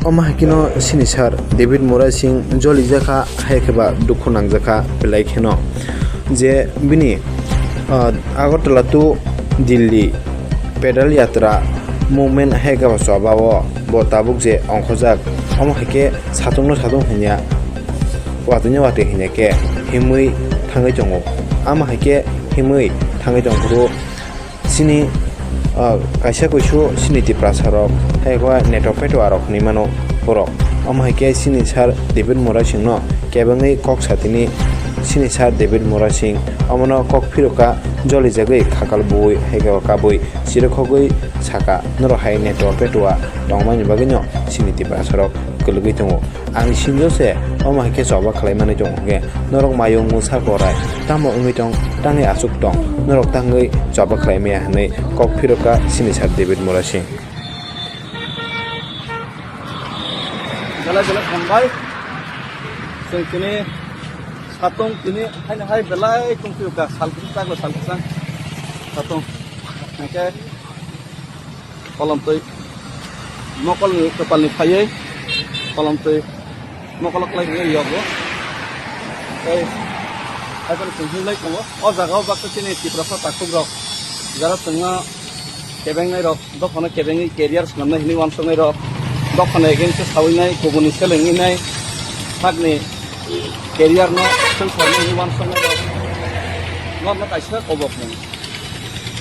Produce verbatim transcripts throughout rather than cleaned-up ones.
Omo hai kheno sini sir David Murasing jolijakha, hai khe ba dukhu nangjakha belai kheno, je bini, ah, Agartala to Delhi pedal yatra movement hai khe ba choba o bo tabuk je ongkhorjak, omo hai khe satung no satung hinya, watwi no watwi hinya khe himwi thangwi tongo. Omo hai khe himwi thangwi tongphuru chini, ah, kaisa kuisu chini Tiprasa rok, hai khe neto peto arok hinwi mano borok. Omo hai khe chini sir David Murasing no kebengwi kok sa tini chini sir David Murasing omono kok phirokha jolijagwi khakal bui hai khe kabui chirokhogwi saka, norok hai neto peto a tongmani bagwi no chini Tiprasa rok kwlwgwi tongo. Ang sinjo se, omo hai khe choba khlai manwi tongo hwnkhe, norok mayung mwsa korai tamo wngwi tong, tangwi aswk tong, norok tangwi choba khlai maya hwnwi kok phirokha chini sir David Murasing. Belai belai hambai. Chwng tini satung tini haino hai belai tong phirokha, sal kwchak sal kwchak satung. Hwnkhe kolomtwi mokolni kwpalni phaiwi kolomtwi mokolo khlai hwnwi yogo. Tei haiphano chwng hinlai tongo. O jagao baksa chini Tiprasa takhukrok, jara chwngno kebengnai rok, dophano kebengwi career swnamnai hwnwi uansuknai rok, dophano against o sawinai, kubuni selengwinai, sakni career no swngcharnai hwnwi uansuknai rok, norokno kaisa kobokmung.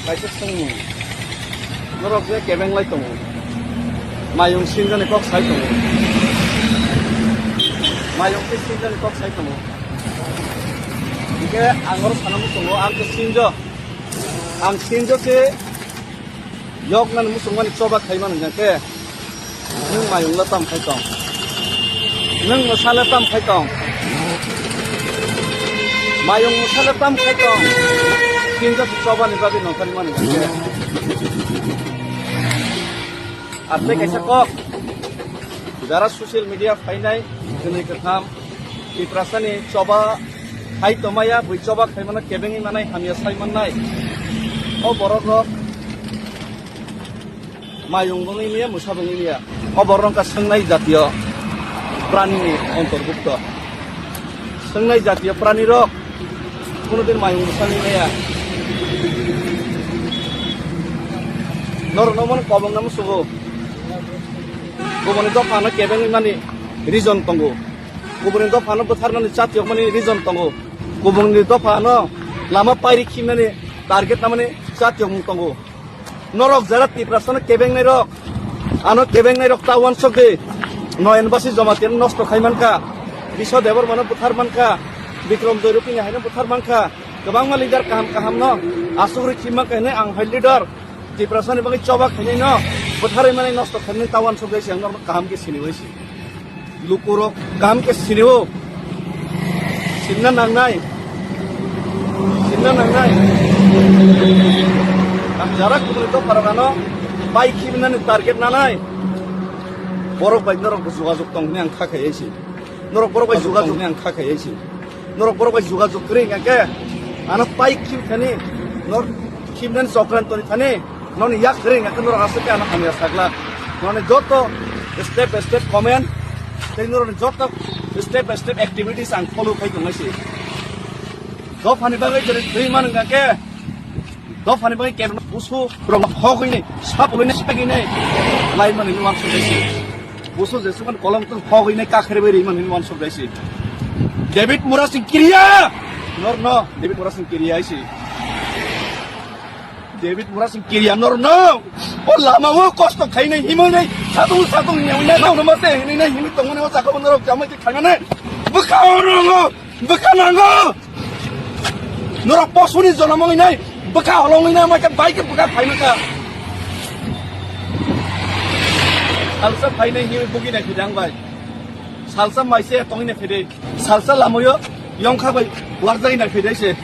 Kaisa swngmung. Norok je kebenglai tongo. Mayung sinjani kok sai tongo. Mayung khe sinjani kok sai tongo. Hingke ang oro sana muchungo, ang khe sinjo. Ang sinjo khe yoknani muchungmani choba khaimani hingke. Nwng mayung le tam khai tong? Nwng mwsa le tam khai tong? Mayung mwsa le tam khai tong? Kinja si choba ni bagwi nongkhormani hwnkhe. Arte kaisa kok. Jara social media phainai, jwnwi kwtham, Tiprasani choba khai tongmaya, bui choba khaimano kebengwi manai, hamya sai mannai. O borok rok mayung bangwi maya, mwsa bangwi maya. O borok wngkha swngnai jatiyo pranini ontorbukto. Swngnai jatiyo pranirok kunudin mayung mwsangwi maya. Norokno omono kobongna musugo. Kubuni dophano kebengwi mani reason tongo. Kubuni dophano bwtharnani chatiyokmani reason tongo. Kubuni dophano lama pairi khimnani target namani chatiyokmung tongo. Norok jara Tiprasano kebengnai rok, ano kebengnai rok ta uansuk di. Noyan Basi Jamatia no nosto khai mankha, Biswa Debbarma no buthar mankha, Bikram Joy Rupini hai no buthar mankha, kwbangma leader kaham kaham no asugri khim mankha hinwi ang hai leader Tiprasani bagwi choba khainai no butharwi mani nosto khainai ta uansuk di, ang norok kaham khe sini bai si. Lukurok kaham khe sinio. Sinna nangnai. Sinna nangnai. Ang jara kubuni dopharok ano bai khibinani target nanai. Borok bai norok jogajog tong hwnwi ang kha khai si. Norok borok bai jogajog hwnwi ang kha khai si. Norok borok bai jogajog kwrwi hwnkha khe ano pai khib thani nor khibnani chokrantoni thani noni yak kwrwi hwnkha khe norok aswk khe ano hamya sakla. Noni joto step by step comment tei norokni joto step by step activities ang follow khai tongnai se. Dophani bagwi jori thwi man hwnkha khe dophani bagwi kebengno busu rok hogwi ni sapulwi ni sagwi ni lai mani ni uansuk dai se. Busu Jesuphani kolom tong hogwi nai kakhere bai rimani hwnwi uansuk dai si. David Murasing kiriya! Nor no, David Murasing kiriya si. David Murasing kiriya nor no. O lama o kosto khainai himwi nai, satung satung nyawi nai, nang no mate hinwi nai, hinwi tongmani o sakao norok jamai khe khainani. Bwkha o rongo, bwkha nango. Norok posuni jonom wngwi nai, bwkha holong wngwi nai, omo khe bai khe bwkha phaima kha. Salsa phainai hinwi bugi nai phidang bai. Salsa maise tongwi nai phidai. Salsa lamoyo yongkha bai warjagwi nai phidai se.